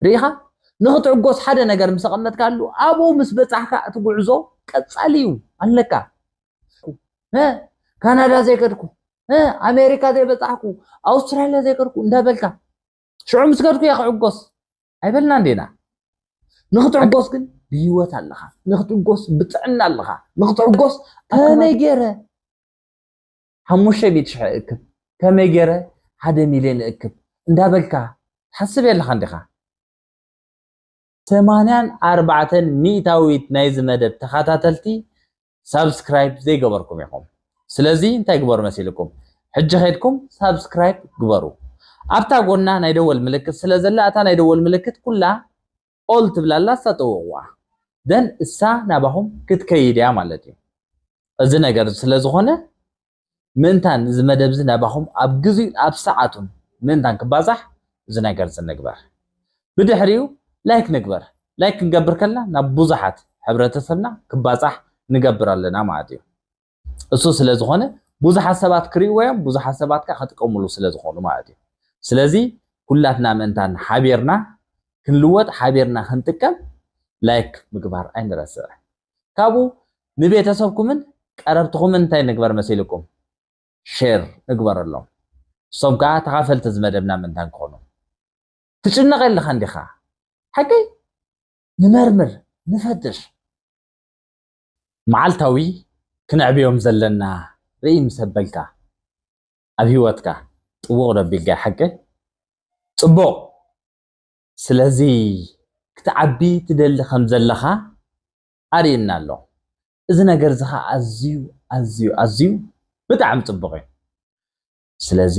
ርኢኻ? ንኽትዕጎስ ሓደ ነገር ምስ ኣቐመጥካሉ ኣብኡ ምስ በጻሕካ እቲ ጉዕዞ ቀጻሊ እዩ ኣለካ። እ፣ ካናዳ ዘይከድኩ፣ እ፣ ኣሜሪካ ዘይበጻሕኩ፣ ኣውስትራልያ ዘይከድኩ እንዳበልካ ሽዑ ምስ ከድኩ እየ ክዕጎስ ኣይበልና እንዴና። ንኽትዕጎስ ግን ብህይወት ኣለኻ፣ ንኽትዕጎስ ብጥዕና ኣለኻ፣ ንኽትዕጎስ ከመይ ገይረ ሓሙሽተ ሚእቲ ሽሕ እእክብ፣ ከመይ ገይረ ሓደ ሚልዮን እእክብ እንዳበልካ ትሓስብ የለኻ እንዲኻ። ሰማንያን ኣርባዕተን ሚእታዊት ናይዚ መደብ ተኸታተልቲ ሳብስክራይብ ዘይገበርኩም ኢኹም። ስለዚ እንታይ ግበሩ መሲልኩም? ሕጂ ኸይድኩም ሳብስክራይብ ግበሩ። ኣብታ ጎና ናይ ደወል ምልክት ስለ ዘላ፣ እታ ናይ ደወል ምልክት ኩላ ኦል ትብላላ፣ እሳ ጠውቕዋ። ደን እሳ ናባኹም ክትከይድ እያ ማለት እዩ። እዚ ነገር ስለ ዝኾነ ምእንታን እዚ መደብ እዚ ናባኹም ኣብ ግዜኡን ኣብ ሰዓቱን ምእንታን ክባዛሕ እዚ ነገር እዚ ንግበር። ብድሕሪኡ ላይክ ንግበር። ላይክ ክንገብር ከለና ናብ ብዙሓት ሕብረተሰብና ክባጻሕ ንገብር ኣለና ማለት እዩ። እሱ ስለ ዝኾነ ብዙሓት ሰባት ክርእይዎ እዮም፣ ብዙሓት ሰባት ከኣ ክጥቀሙሉ ስለ ዝኾኑ ማለት እዩ። ስለዚ ኩላትና ምእንታን ሓቢርና ክንልወጥ፣ ሓቢርና ክንጥቀም ላይክ ምግባር ኣይንረስዕ። ካብኡ ንቤተሰብኩምን ቀረብትኹምን እንታይ ንግበር መሲልኩም? ሼር ንግበረሎም። እሶም ከኣ ተኻፈልቲ እዚ መደብና ምእንታን ክኾኑ። ትጭነቕ የለኻ እንዲኻ? ሓቀይ ንመርምር፣ ንፈትሽ። መዓልታዊ ክነዕብዮም ዘለና ርኢ ምስ ኣበልካ፣ ኣብ ህይወትካ ጥቡቕ ዶ ኣቢልካ ሓቂ? ጽቡቕ። ስለዚ ክትዓቢ ትደሊ ከም ዘለኻ ኣርእየና ኣሎ። እዚ ነገር እዚ ኸኣ ኣዝዩ፣ ኣዝዩ፣ ኣዝዩ ብጣዕሚ ጽቡቕ እዩ። ስለዚ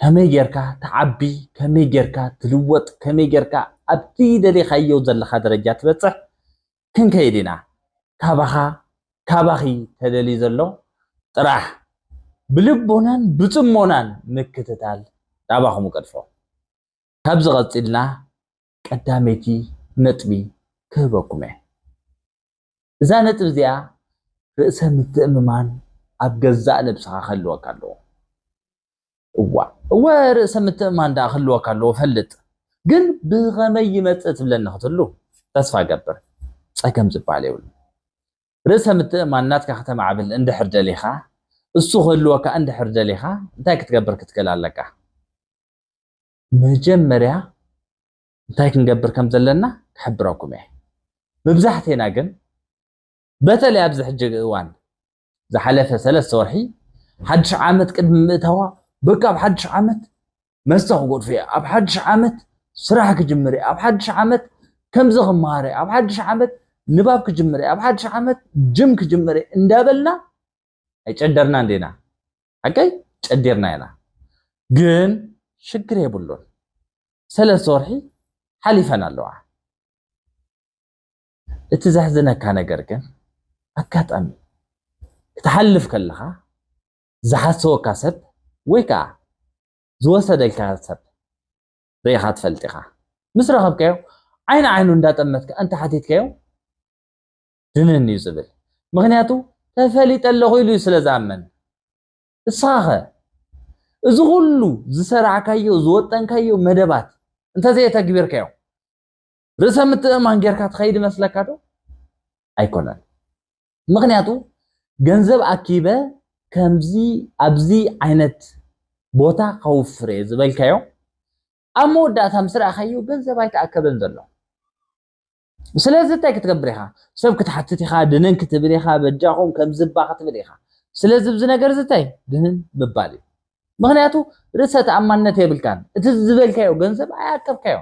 ከመይ ጌርካ ትዓቢ፣ ከመይ ጌርካ ትልወጥ፣ ከመይ ጌርካ ኣብቲ ደሊኻዮ ዘለኻ ደረጃ ትበጽሕ ክንከይድ ኢና። ካባኻ፣ ካባኺ ተደልዩ ዘሎ ጥራሕ ብልቦናን ብጽሞናን ምክትታል ናባኹም እገድፎ። ካብዚ ቀጺልና ቀዳመይቲ ነጥቢ ክህበኩም እየ። እዛ ነጥቢ እዚኣ ርእሰ ምትእምማን ኣብ ገዛእ ነብስኻ ክህልወካ ኣለዎ። እዋ፣ እወ ርእሰ ምትእምማን ደኣ ክህልወካ ኣለዎ ፈልጥ። ግን ብኸመይ ይመጽእ ትብለኒ ክትህሉ ተስፋ እገብር። ጸገም ዝበሃል የብሉን። ርእሰ ምትእምማን ናትካ ከተማዕብል እንድሕር ደሊኻ፣ እሱ ክህልወካ እንድሕር ደሊኻ፣ እንታይ ክትገብር ክትክእል ኣለካ? መጀመርያ እንታይ ክንገብር ከም ዘለና ክሕብረኩም እየ። መብዛሕቴና ግን በተለይ ኣብዚ ሕጂ እዋን ዝሓለፈ ሰለስተ ወርሒ ሓድሽ ዓመት ቅድሚ ምእታዋ በቃ ኣብ ሓድሽ ዓመት መስተ ክጎድፍ እየ፣ ኣብ ሓድሽ ዓመት ስራሕ ክጅምር እየ፣ ኣብ ሓድሽ ዓመት ከምዚ ክመሃር እየ፣ ኣብ ሓድሽ ዓመት ንባብ ክጅምር እየ፣ ኣብ ሓድሽ ዓመት ጅም ክጅምር እየ እንዳበልና ኣይጨደርና እንዴና? ሓቀይ ጨዲርና ኢና። ግን ሽግር የብሉን። ሰለስተ ወርሒ ሓሊፈን ኣለዋ። እቲ ዘሕዝነካ ነገር ግን ኣጋጣሚ ክትሓልፍ ከለኻ ዝሓሰወካ ሰብ ወይ ከዓ ዝወሰደልካ ሰብ ርኢኻ ትፈልጥ ኢኻ። ምስ ረኸብካዮ ዓይኒ ዓይኑ እንዳጠመትካ እንተሓቲትካዮ ድንን እዩ ዝብል። ምኽንያቱ ተፈሊጠ ኣለኹ ኢሉ እዩ ስለ ዝኣምን። እስኻኸ እዚ ኩሉ ዝሰራዕካዮ ዝወጠንካዮ መደባት እንተዘየተግቢርካዮ ርእሰ ምትእምማን ጌርካ ትኸይድ ይመስለካ ዶ? ኣይኮነን። ምኽንያቱ ገንዘብ ኣኪበ ከምዚ ኣብዚ ዓይነት ቦታ ከውፍር እየ ዝበልካዮ ኣብ መወዳእታ ምስ ረኣኻዮ ገንዘብ ኣይተኣከበን ዘሎ። ስለዚ እንታይ ክትገብር ኢኻ? ሰብ ክትሓትት ኢኻ፣ ድንን ክትብል ኢኻ፣ በጃኹም ከምዝባ ክትብል ኢኻ። ስለዚ ኣብዚ ነገር እዚ እንታይ ድንን ምባል እዩ። ምኽንያቱ ርእሰ ተኣማንነት የብልካን። እቲ ዝበልካዮ ገንዘብ ኣያከብካዮ።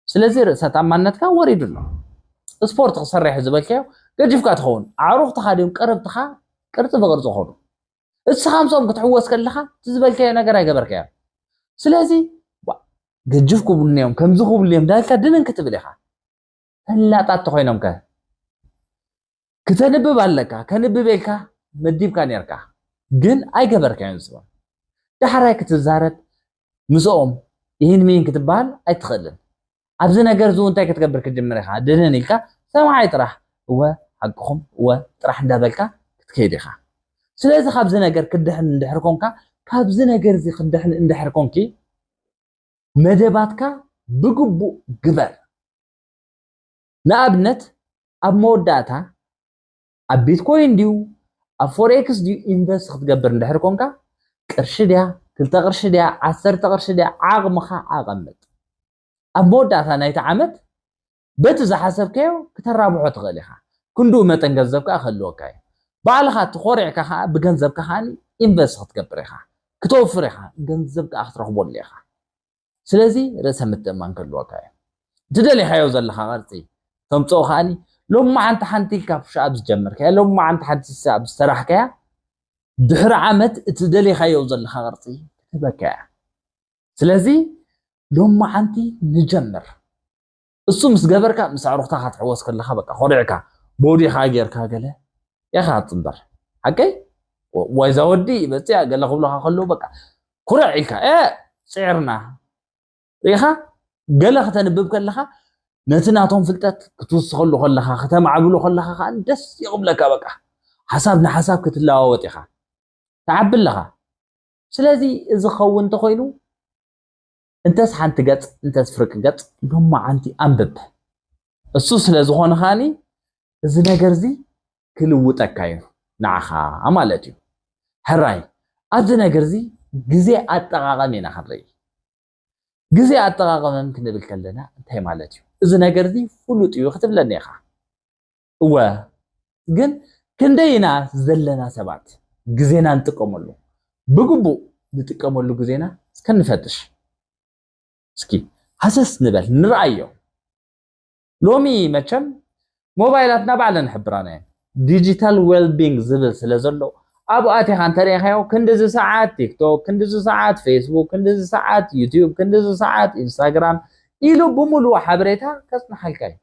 ስለዚ ርእሰ ተኣማንነትካ ወሪዱ ኣሎ። ስፖርት ክሰርሕ ዝበልካዮ ገጅፍካ ትኸውን። ኣዕሩኽትኻ ድዮም ቀረብትኻ ቅርጺ ብቕርጺ ኾኑ። እስኻ ምስኦም ክትሕወስ ከለኻ እቲ ዝበልካዮ ነገር ኣይገበርካዮ። ስለዚ ዋ፣ ገጅፍ ክብሉኒ እዮም፣ ከምዚ ክብሉኒ እዮም እንዳልካ ድንን ክትብል ኢኻ። ፈላጣት ተኾይኖም ከ? ክተንብብ ኣለካ፣ ከንብብ ኢልካ መዲብካ ኔርካ፣ ግን ኣይገበርካዮን ንስኻ። ዳሕራይ ክትዛረብ ምስኦም ይህን ሚን ክትበሃል ኣይትኽእልን። ኣብዚ ነገር እዚ እንታይ ክትገብር ክትጅምር ኢኻ? ድንን ኢልካ ሰማዓይ ጥራሕ፣ እወ ሓቅኹም፣ እወ ጥራሕ እንዳበልካ ክትከይድ ኢኻ። ስለዚ ካብዚ ነገር ክድሕን እንድሕር ኮንካ፣ ካብዚ ነገር እዚ ክድሕን እንድሕር ኮንኪ፣ መደባትካ ብግቡእ ግበር። ንኣብነት ኣብ መወዳእታ ኣብ ቢትኮይን ድዩ ኣብ ፎሬክስ ድዩ ኢንቨስት ክትገብር እንድሕር ኮንካ፣ ቅርሺ ድያ፣ ክልተ ቅርሺ ድያ፣ ዓሰርተ ቅርሺ ድያ፣ ዓቕምኻ ኣቐምጥ። ኣብ መወዳእታ ናይቲ ዓመት በቲ ዝሓሰብካዮ ክተራብሖ ትኽእል ኢኻ። ክንድኡ መጠን ገንዘብ ከኣ ክህልወካ እዩ። ባዕልኻ እቲ ኮሪዕካ ከኣ ብገንዘብካ ከኣ ኢንቨስት ክትገብር ኢኻ፣ ክተውፍር ኢኻ፣ ገንዘብ ከኣ ክትረኽበሉ ኢኻ። ስለዚ ርእሰ ምትእማን ክህልወካ እዩ። እቲ ደሊኻዮ ዘለኻ ቅርጺ ተምጽኦ ከኣ ሎማዓንቲ ሓንቲ ኢልካ ፑሽ ኣፕ ዝጀመርካያ፣ ሎማዓንቲ ሓንቲ ፑሽ ኣፕ ዝሰራሕካያ፣ ድሕሪ ዓመት እቲ ደሊኻዮ ዘለኻ ቅርጺ ክትህበካ እያ። ስለዚ ሎማዓንቲ ንጀምር። እሱ ምስ ገበርካ ምስ ኣዕሩኽታ ክትሕወስ ከለኻ በቃ ኮሪዕካ ቦዲኻ ጌርካ ገለ ኢኻ ትጽንበር። ሓቀይ? ዋይዛ ወዲ በጽያ ገለ ክብሉኻ ከለዉ በቃ ኩርዕ ኢልካ፣ "ኤ፣ ጽዒርና." ርኢኻ? ገለ ከተንብብ ከለኻ ነቲ ናቶም ፍልጠት ክትውስኸሉ ከለኻ፣ ከተማዕብሎ ከለኻ ከኣ ደስ ይቕብለካ በቃ። ሓሳብ ንሓሳብ ክትለዋወጥ ኢኻ። ትዓቢ ኣለኻ። ስለዚ እዚ ክኸውን እንተኾይኑ እንተስ ሓንቲ ገጽ፣ እንተስ ፍርቂ ገጽ ሎማዓንቲ ኣንብብ። እሱ ስለ ዝኾነ ከኣኒ እዚ ነገር እዚ ክልውጠካ እዩ ንዓኻ ማለት እዩ። ሕራይ፣ ኣብዚ ነገር እዚ ግዜ ኣጠቓቐም ኢና ክንርኢ። ግዜ ኣጠቓቐመም ክንብል ከለና እንታይ ማለት እዩ? እዚ ነገር እዚ ፍሉጥ እዩ ክትብለኒ ኢኻ። እወ፣ ግን ክንደይ ኢና ዘለና ሰባት ግዜና ንጥቀመሉ? ብግቡእ ንጥቀመሉ ግዜና እስከ ንፈትሽ። እስኪ ሃሰስ ንበል፣ ንርኣዮ። ሎሚ መቸም ሞባይላትና ባዕለን ሕብራና እየን። ዲጂታል ዌልቢንግ ዝብል ስለ ዘሎ፣ ኣብኡ ኣቲኻ እንተሪኢኻዮ፣ ክንድዚ ሰዓት ቲክቶክ፣ ክንድዚ ሰዓት ፌስቡክ፣ ክንድዚ ሰዓት ዩቲዩብ፣ ክንድዚ ሰዓት ኢንስታግራም ኢሉ ብምሉእ ሓበሬታ ከጽንሓልካ እዩ።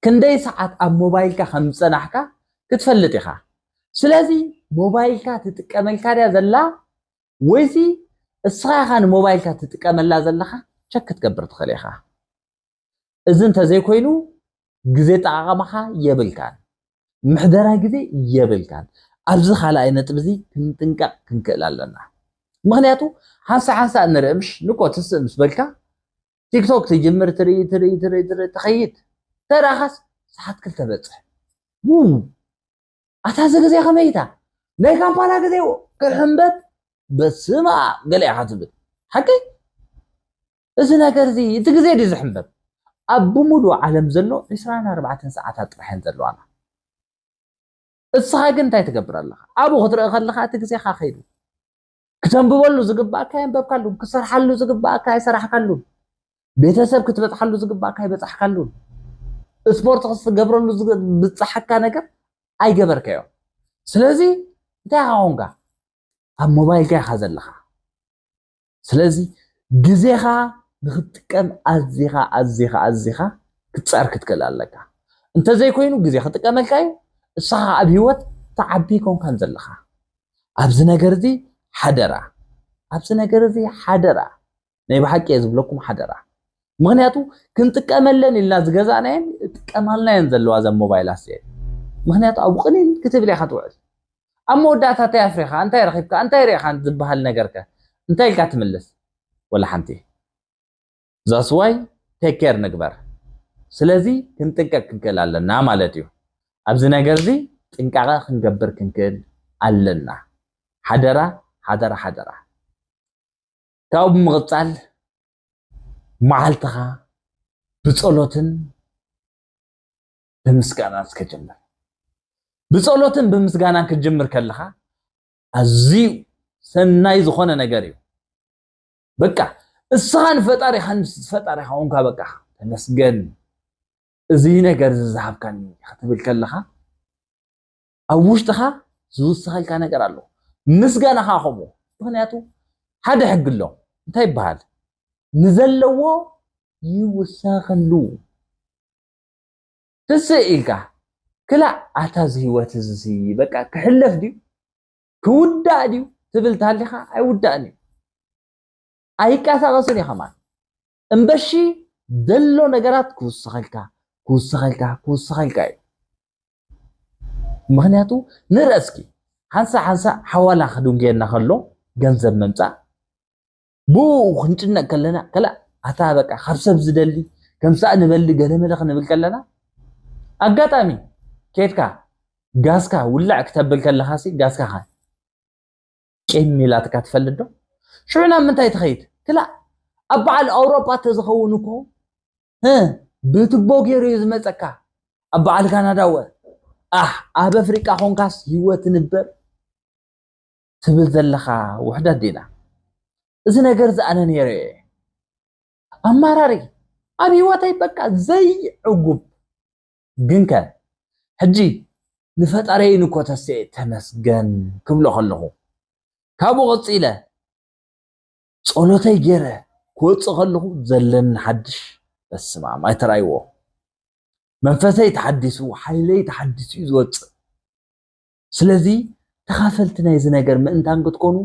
ክንደይ ሰዓት ኣብ ሞባይልካ ከም ዝጸናሕካ ክትፈልጥ ኢኻ። ስለዚ ሞባይልካ ትጥቀመልካ ድያ ዘላ ወይሲ እስኻ ኢኻ ንሞባይልካ ትጥቀመላ ዘለኻ ቸክ ክትገብር ትኽእል ኢኻ። እዚ እንተዘይኮይኑ ግዜ ኣጠቓቕማኻ የብልካን፣ ምሕደራ ግዜ የብልካን። ኣብዚ ካልኣይ ነጥቢ እዚ ክንጥንቀቕ ክንክእል ኣለና። ምኽንያቱ ሓንሳእ ሓንሳእ ንርኢ ምሽ ንኮ ትስእ ምስ በልካ ቲክቶክ ትጅምር ትርኢ ትርኢ ትርኢ ትርኢ ትኸይድ ተራኻስ ሰዓት ክልተ በጽሕ። ውው ኣታ እዚ ግዜ ከመይ እታ ናይ ካምፓላ ግዜ ክሕንበብ በስማ ገለ ኢኻ ትብል ሓቂ እዚ ነገር እዚ እቲ ግዜ ድዩ ዝሕንበብ ኣብ ብምሉእ ዓለም ዘሎ ዕስራን ኣርባዕተን ሰዓታት ጥራሕ እየን ዘለዋና እስኻ ግን እንታይ ትገብር ኣለኻ ኣብኡ ክትርኢ ከለኻ እቲ ግዜኻ ከይዱ ክተንብበሉ ዝግባእካ የንበብካሉን ክሰርሓሉ ዝግባእካ ኣይሰራሕካሉን ቤተሰብ ክትበፅሓሉ ዝግባእካ ኣይበፃሕካሉን ስፖርት ክትገብረሉ ዝብፅሓካ ነገር ኣይገበርካዮ ስለዚ እንታይ ኾንካ ኣብ ሞባይልካ ኢኻ ዘለኻ ስለዚ ግዜኻ ንክትጥቀም ኣዚኻ ኣዚኻ ኣዚኻ ክትፀር ክትክእል ኣለካ እንተዘይኮይኑ ግዜ ክጥቀመልካ እዩ እስኻ ኣብ ህይወት ተዓቢ ኮንካን ዘለኻ ኣብዚ ነገር እዚ ሓደራ ኣብዚ ነገር እዚ ሓደራ ናይ ብሓቂ እየ ዝብለኩም ሓደራ ምክንያቱ ክንጥቀመለን ኢልና ዝገዛእናየን ጥቀማልና የን ዘለዋ ዘን ሞባይል ኣስየ ምክንያቱ ኣብ ቅሊል ክትብል ኢኻ ትውዕል ኣብ መወዳእታ እንታይ ኣፍሪኻ እንታይ ረኺብካ እንታይ ርኢኻ ዝበሃል ነገርከ እንታይ ኢልካ ትምልስ ወላ ሓንቲ ዛስዋይ ቴክ ኬር ንግበር ስለዚ ክንጥንቀቅ ክንክእል ኣለና ማለት እዩ ኣብዚ ነገር እዚ ጥንቃቐ ክንገብር ክንክእል ኣለና ሓደራ ሓደራ ሓደራ ካብኡ ብምቕጻል መዓልትኻ ብጸሎትን ብምስጋናን እስከ ጀምር። ብጸሎትን ብምስጋናን ክትጅምር ከለኻ ኣዝዩ ሰናይ ዝኾነ ነገር እዩ። በቃ እስኻ ንፈጣሪኻ ንፈጣሪኻ ኾንካ በቃ ተመስገን እዚ ነገር እዚ ዝሃብካኒ ክትብል ከለኻ ኣብ ውሽጥኻ ዝውስኸልካ ነገር ኣሎ ምስጋና ኸዓ ከምኡ ምክንያቱ ሓደ ሕጊ ኣሎ እንታይ ይበሃል ንዘለዎ ይውሰኸሉ ትስእ ኢልካ ክላእ ኣታ እዚ ህይወት እዚ በቃ ክሕለፍ ድዩ ክውዳእ ድዩ ትብል ታሊኻ ኣይውዳእን እዩ ኣይቃሳቀስን እዩ ከማን እምበሺ ዘሎ ነገራት ክውስኸልካ ክውስኸልካ ክውስኸልካ እዩ ምክንያቱ ንርኢ እስኪ ሓንሳ ሓንሳ ሓዋላ ክድንጉየና ከሎ ገንዘብ ምምፃእ ብኡ ክንጭነቅ ከለና ከላ ኣታ በቃ ካብ ሰብ ዝደሊ ከምሳእ ንበሊ ገለ መለ ክንብል ከለና ኣጋጣሚ ኬድካ ጋስካ ውላዕ ክተብል ከለኻሲ ጋስካ ኸ ቂም ኢላትካ ትፈልጥ ዶ? ሽዑ ናብ ምንታይ ትኸይድ? ክላእ ኣብ በዓል ኣውሮጳ ተዝኸውን እኮ እ ብትቦ ገይሩ እዩ ዝመፀካ። ኣብ በዓል ካናዳ ወ ኣህ ኣብ ኣፍሪቃ ኮንካስ ህይወት ንበር ትብል ዘለኻ ውሕዳት ዲና? እዚ ነገር እዚ ኣነ ነይረ እየ ኣማራሪ ኣብ ህይወተይ በቃ ዘይዕጉብ ግንከ ሕጂ ንፈጣሪየይ ንኮተሴ ተመስገን ክብሎ ከለኹ ካብኡ ቀፂለ ጸሎተይ ገይረ ክወፅእ ከለኹ ዘለኒ ሓድሽ በስማም ኣይተራይዎ መንፈሰይ ተሓዲሱ ሓይለይ ተሓዲሱ እዩ ዝወፅእ ስለዚ ተኻፈልቲ ናይዚ ነገር ምእንታን ክትኮኑ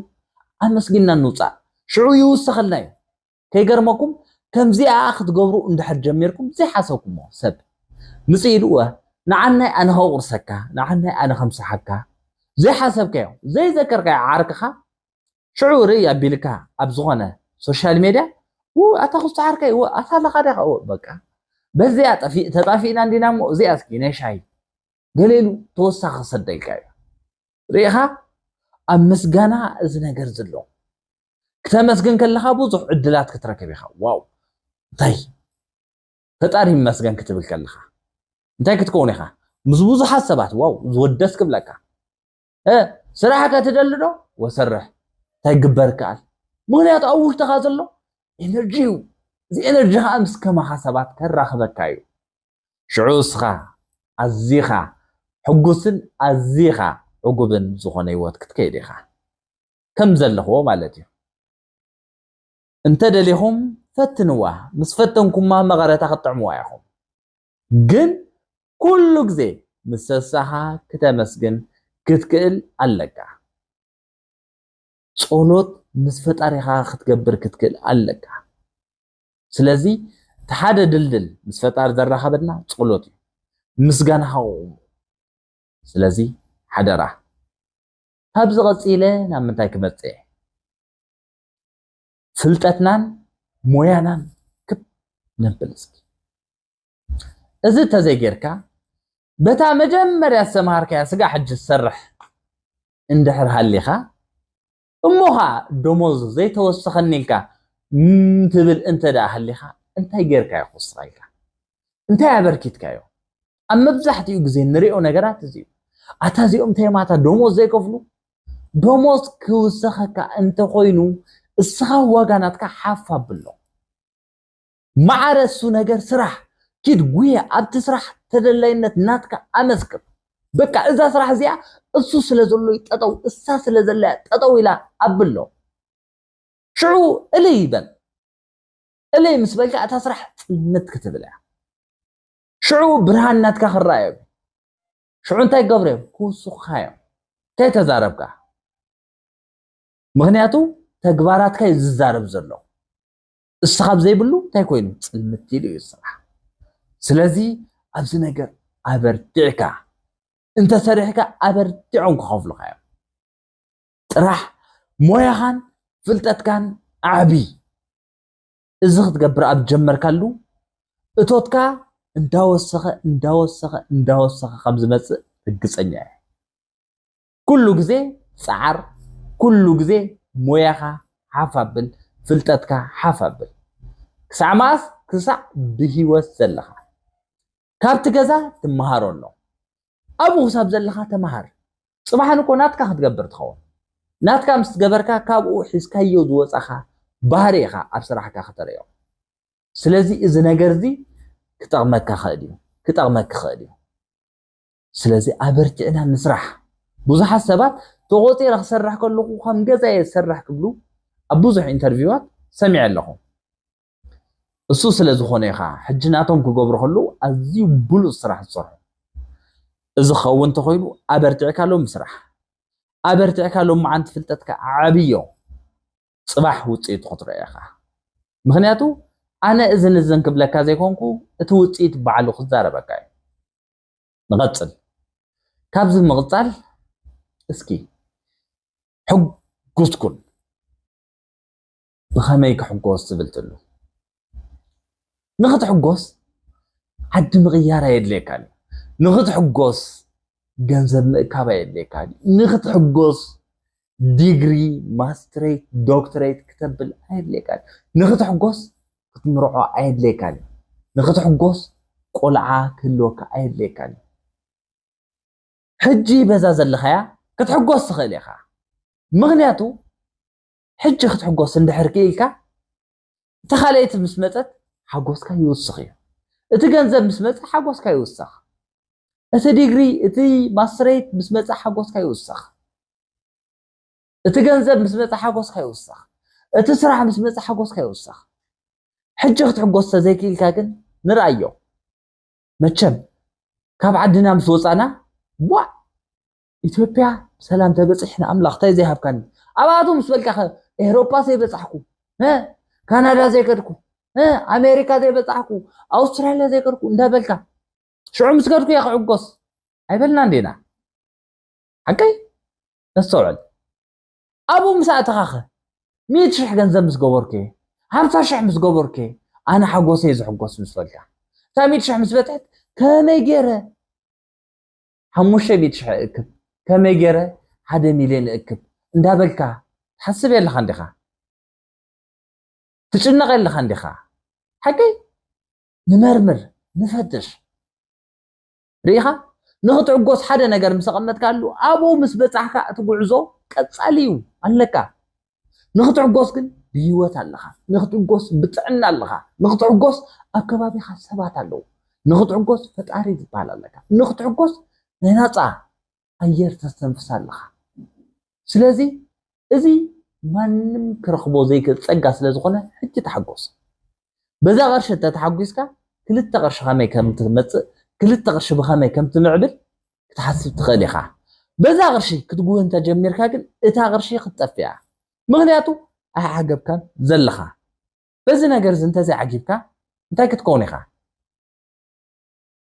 ኣመስጊና ንውፃእ ሽዑ ይውሰኸልና እዩ ከይገርመኩም ከምዚኣ ክትገብሩ እንድሕር ጀሚርኩም ዘይሓሰብኩሞ ሰብ ምፅእ ኢሉ እወ ንዓናይ ኣነ ከቁርሰካ ንዓናይ ኣነ ከምስሓካ ዘይሓሰብካዮ ዘይዘከርካዮ ዓርክኻ ሽዑ ርኢ ኣቢልካ ኣብ ዝኾነ social media ው ኣታ ክስቲ ዓርከይ ው ኣታ ኣለኻ ዲኻ ው በቃ በዚኣ ጠፊ ተጣፊእና እንዲና እሞ እዚኣ እስኪ ናይ ሻሂ ገለ ኢሉ ተወሳኺ ክሰደልካ እዩ ርኢኻ ኣብ ምስጋና እዚ ነገር ዘሎ ክተመስግን ከለኻ ብዙሕ ዕድላት ክትረክብ ኢኻ ዋው እንታይ ፈጣሪ ይመስገን ክትብል ከለኻ እንታይ ክትከውን ኢኻ ምስ ብዙሓት ሰባት ዋው ዝወደስ ክብለካ ስራሕ ከትደሊ ዶ ወሰርሕ እንታይ ግበር ከኣል ምክንያቱ ኣብ ውሽጥኻ ዘሎ ኤነርጂ እዩ እዚ ኤነርጂ ከዓ ምስ ከማኻ ሰባት ከራኽበካ እዩ ሽዑ እስኻ ኣዚኻ ሕጉስን ኣዚኻ ዕጉብን ዝኾነ ህይወት ክትከይድ ኢኻ ከም ዘለኽዎ ማለት እዩ እንተ ደሊኹም ፈትንዋ ምስ ፈተንኩማ መቐረታ ክትጥዕምዋ ኢኹም ግን ኩሉ ግዜ ምስ ሰሳኻ ክተመስግን ክትክእል ኣለካ ጸሎት ምስ ፈጣሪኻ ክትገብር ክትክእል ኣለካ ስለዚ እቲ ሓደ ድልድል ምስ ፈጣሪ ዘራኸበና ጸሎት እዩ ምስጋናኻ ቁሙ ስለዚ ሓደራ ካብዚ ቀፂለ ናብ ምንታይ ክመፅእ ፍልጠትናን ሞያናን ክብ ነብል እስኪ እዚ ተዘይጌርካ በታ መጀመርያ ዝተምሃርካያ ስጋ ሕጂ ዝሰርሕ እንድሕር ሃሊኻ እሞ ኸዓ ደሞዝ ዘይተወሰኸኒ ኢልካ ትብል እንተ ደኣ ሃሊኻ እንታይ ጌርካዮ ክውስኻ ኢልካ እንታይ ኣበርኪትካዮ ኣብ መብዛሕትኡ ግዜ ንሪኦ ነገራት እዚ እዩ ኣታ እዚኦም ተየማታ ደሞዝ ዘይከፍሉ ደሞዝ ክውሰኸካ እንተኾይኑ እስኻ ዋጋ ናትካ ሓፍ ኣብሎ ማዕረ እሱ ነገር ስራሕ ኪድ ጉየ ኣብቲ ስራሕ ተደላይነት ናትካ ኣመስክር በቃ እዛ ስራሕ እዚኣ እሱ ስለ ዘሎ ይጠጠው እሳ ስለ ዘለያ ጠጠው ኢላ ኣብሎ ሽዑ እልይ ይበል እልይ ምስ በልካ እታ ስራሕ ፅልምት ክትብል እያ ሽዑ ብርሃን ናትካ ክረኣዮም ሽዑ እንታይ ክገብሩ እዮም ክውስኹኻ እዮም እንታይ ተዛረብካ ምኽንያቱ ተግባራትካ እዩ ዝዛረብ ዘሎ እስኻ ኣብ ዘይብሉ እንታይ ኮይኑ ፅልምት ኢሉ እዩ ስራሕ ስለዚ ኣብዚ ነገር ኣበርቲዕካ እንተሰሪሕካ ኣበርቲዖም ክኸፍሉኻ እዮም ጥራሕ ሞያኻን ፍልጠትካን ኣዕቢ እዚ ክትገብር ኣብ ጀመርካሉ እቶትካ እንዳወሰኸ እንዳወሰኸ እንዳወሰኸ ከም ዝመፅእ ርግፀኛ እየ ኩሉ ግዜ ፃዓር ኩሉ ግዜ ሞያኻ ሓፍ ኣብል ፍልጠትካ ሓፍ ኣብል ክሳዕ መኣስ ክሳዕ ብሂወት ዘለኻ ካብቲ ገዛ ትመሃሮ ኣሎ ኣብኡ ክሳብ ዘለኻ ተምሃር ፅባሕ ንኮ ናትካ ክትገብር ትኸውን ናትካ ምስ ገበርካ ካብኡ ሒዝካዮ ዝወፃኻ ባህሪ ኢኻ ኣብ ስራሕካ ክተርእዮ ስለዚ እዚ ነገር እዚ ክጠቕመካ ክእል እዩ ክጠቕመኪ ክእል እዩ ስለዚ ኣበርቲዕና ንስራሕ ብዙሓት ሰባት ተቆፂረ ክሰርሕ ከለኹ ከም ገዛ እየ ዝሰርሕ ክብሉ ኣብ ብዙሕ ኢንተርቪዋት ሰሚዐ ኣለኹ እሱ ስለ ዝኾነ እዩ ከዓ ሕጂ ናቶም ክገብሩ ከለዉ ኣዝዩ ብሉፅ ስራሕ ዝሰርሑ እዚ ክኸውን እንተኮይኑ ኣበርቲዕካ ሎም ስራሕ ኣበርቲዕካ ሎም መዓንቲ ፍልጠትካ ዓብዮ ፅባሕ ውፅኢቱ ክትረኦ ኢኻ ምክንያቱ ኣነ እዝን እዝን ክብለካ ዘይኮንኩ እቲ ውፅኢት ባዕሉ ክዛረበካ እዩ ንቐፅል ካብዚ ምቕፃል እስኪ ሕጉስ ኩን ብኸመይ ክሕጎስ ትብል ትሉ ንኽትሕጎስ ዓዲ ምቕያር ኣየድልየካን እዩ። ንኽትሕጎስ ገንዘብ ምእካብ ኣየድልየካን እዩ። ንኽትሕጎስ ዲግሪ፣ ማስትሬት፣ ዶክትሬት ክተብል ኣየድልየካን እዩ። ንኽትሕጎስ ክትምርዖ ኣየድልየካን እዩ። ንኽትሕጎስ ቆልዓ ክህልወካ ኣየድልየካን እዩ። ሕጂ በዛ ዘለኻያ ክትሕጎስ ትኽእል ኢኻ። ምኽንያቱ ሕጂ ክትሕጎስ እንድሕር ክኢልካ፣ እታ ካልኣይቲ ምስ መጸት ሓጎስካ ይውስኽ እዩ። እቲ ገንዘብ ምስ መጸ ሓጎስካ ይውስኽ። እቲ ዲግሪ፣ እቲ ማስትሬት ምስ መጸ ሓጎስካ ይውስኽ። እቲ ገንዘብ ምስ መጸ ሓጎስካ ይውስኽ። እቲ ስራሕ ምስ መጸ ሓጎስካ ይውስኽ። ሕጂ ክትሕጎስ ተዘይክኢልካ ግን ንርኣዮ። መቸም ካብ ዓድና ምስ ወጻና፣ ቧዕ፣ ኢትዮጵያ ብሰላም ተበጺሕና፣ ኣምላኽ እንታይ ዘይሃብካኒ። ኣብኣቱ ምስ በልካ ኸ፣ ኤውሮጳ ዘይበጻሕኩ፣ እ፣ ካናዳ ዘይከድኩ፣ እ፣ ኣሜሪካ ዘይበጻሕኩ፣ ኣውስትራልያ ዘይከድኩ እንዳበልካ፣ ሽዑ ምስ ከድኩ እየ ክዕጎስ ኣይበልና እንዴና። ሓቀይ? ነስተውዕል። ኣብኡ ምስ ኣተኻኸ፣ ሚእቲ ሽሕ ገንዘብ ምስ ገበርኩ፣ ሃምሳ ሽሕ ምስ ገበርኩ፣ ኣነ ሓጎሰይ ዝሕጎስ ምስ በልካ፣ እታ ሚእቲ ሽሕ ምስ በጽሐት፣ ከመይ ገይረ ሓሙሽተ ሚእቲ ሽሕ እእክብ፣ ከመይ ገይረ ሓደ ሚልዮን እእክብ እንዳበልካ ትሓስብ የለኻ እንዲኻ? ትጭነቕ የለኻ እንዲኻ? ሓቀይ? ንመርምር፣ ንፈትሽ። ርኢኻ? ንኽትዕጎስ ሓደ ነገር ምስ ኣቐመጥካሉ፣ ኣብኡ ምስ በጻሕካ እቲ ጉዕዞ ቀጻሊ እዩ፣ ኣለካ። ንኽትዕጎስ ግን ብህይወት ኣለኻ። ንኽትዕጎስ ብጥዕና ኣለኻ። ንኽትዕጎስ ኣብ ከባቢኻ ሰባት ኣለዉ። ንኽትዕጎስ ፈጣሪ ዝበሃል ኣለካ። ንኽትዕጎስ ናይ ናጻ ኣየር ተስተንፍስ ኣለኻ። ስለዚ እዚ ማንም ክረኽቦ ዘይክእል ጸጋ ስለ ዝኾነ፣ ሕጂ ተሓጎስ። በዛ ቅርሺ እንተ ተሓጒስካ፣ ክልተ ቅርሺ ከመይ ከም ትመጽእ፣ ክልተ ቅርሺ ብኸመይ ከም ትምዕብል ክትሓስብ ትኽእል ኢኻ። በዛ ቅርሺ ክትጉህይ እንተ ጀሚርካ ግን፣ እታ ቅርሺ ክትጠፍእ እያ። ምኽንያቱ ኣይዓገብካን ዘለኻ። በዚ ነገር እዚ እንተዘይዓጊብካ፣ እንታይ ክትከውን ኢኻ?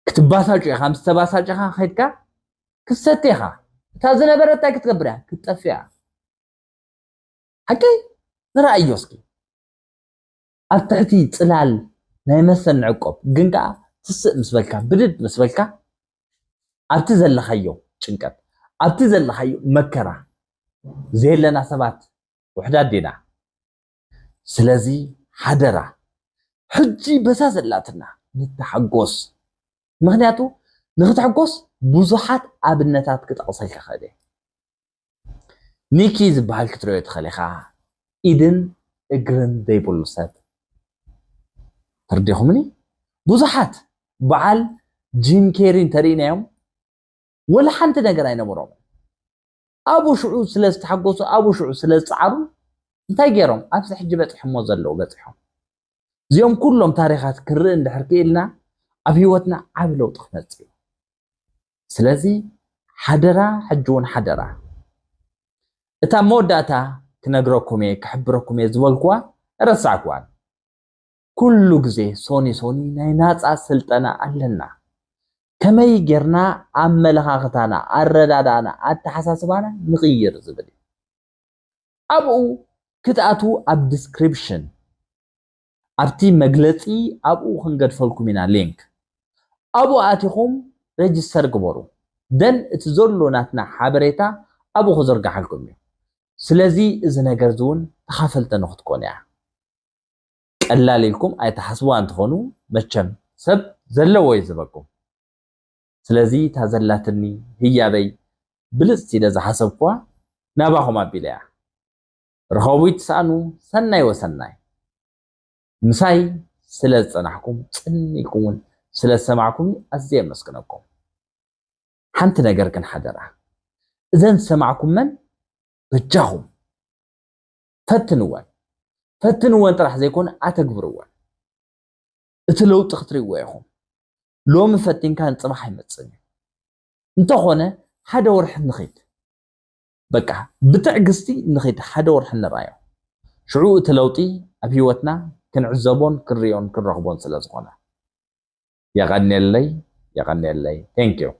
ክትባሳጩ ኢኻ። ምስ ተባሳጭኻ ከይድካ ክትሰቲ ኢኻ። እታ ዝነበረት እንታይ ክትገብር እያ? ክትጠፍእ እያ። ሓቀይ? ንርኣዮ እስኪ። ኣብ ትሕቲ ጽላል ናይ መስተ ንዕቆብ፣ ግን ከኣ ትስእ ምስ በልካ፣ ብድድ ምስ በልካ፣ ኣብቲ ዘለኻዮ ጭንቀት፣ ኣብቲ ዘለኻዮ መከራ ዘየለና ሰባት ውሕዳት ዲና። ስለዚ ሓደራ፣ ሕጂ በዛ ዘላትና ንተሓጎስ። ምኽንያቱ ንኽትሕጎስ ብዙሓት ኣብነታት ክጠቕሰልካ ክእል እየ። ኒኪ ዝበሃል ክትርእዮ ትኽእል ኢኻ፣ ኢድን እግርን ዘይብሉ ሰብ። ተረዲኹምኒ? ብዙሓት በዓል ጂም ኬሪ እንተርኢናዮም፣ ወላ ሓንቲ ነገር ኣይነበሮምን። ኣብኡ ሽዑ ስለ ዝተሓጎሱ፣ ኣብኡ ሽዑ ስለ ዝጸዓሩ፣ እንታይ ገይሮም? ኣብዚ ሕጂ በጺሖሞ ዘለዉ በጺሖም። እዚኦም ኩሎም ታሪኻት ክንርኢ እንድሕር ክኢልና፣ ኣብ ህይወትና ዓቢ ለውጢ ክመጽእ እዩ። ስለዚ ሓደራ፣ ሕጂ እውን ሓደራ። እታ መወዳእታ ክነግረኩም እየ፣ ክሕብረኩም እየ ዝበልኩዋ ረሳዕኩዋን። ኩሉ ግዜ ሶኒ ሶኒ ናይ ናጻ ስልጠና ኣለና። ከመይ ጌርና ኣመለኻኽታና፣ ኣረዳድኣና፣ ኣተሓሳስባና ንቕይር ዝብል እዩ። ኣብኡ ክትኣትዉ ኣብ ዲስክሪፕሽን ኣብቲ መግለጺ ኣብኡ ክንገድፈልኩም ኢና ሊንክ። ኣብኡ ኣቲኹም ሬጅስተር ግበሩ። ደን እቲ ዘሎ ናትና ሓበሬታ ኣብኡ ክዝርግሓልኩም እዩ። ስለዚ እዚ ነገር እዚ እውን ተኻፈልቲ ንክትኮኑ እያ። ቀላል ኢልኩም ኣይትሓስቡ እንትኾኑ መቸም ሰብ ዘለዎ እዩ ዝበኩም። ስለዚ እታ ዘላትኒ ህያበይ ብልጽቲ ኢለ ዝሓሰብኩዋ ናባኹም ኣቢለ እያ። ርኸቡ ይትስኣኑ። ሰናይ ወሰናይ። ምሳይ ስለ ዝጸናሕኩም ጽን ኢልኩም እውን ስለ ዝሰማዕኩምኒ ኣዝየ የመስግነኩም። ሓንቲ ነገር ግን ሓደራ፣ እዘን ዝሰማዕኩመን በጃኹም ፈትንወን። ፈትንወን ጥራሕ ዘይኮነ ኣተግብርወን። እቲ ለውጢ ክትርእይዎ ኢኹም። ሎሚ ፈቲንካ ንጽባሕ ኣይመጽእን እዩ። እንተኾነ ሓደ ወርሒ ንኺድ። በቃ ብትዕግስቲ ንኺድ፣ ሓደ ወርሒ ንርኣዮ። ሽዑ እቲ ለውጢ ኣብ ህይወትና ክንዕዘቦን ክንርእዮን ክንረኽቦን ስለ ዝኾነ። የቐንየለይ፣ የቐንየለይ። Thank you።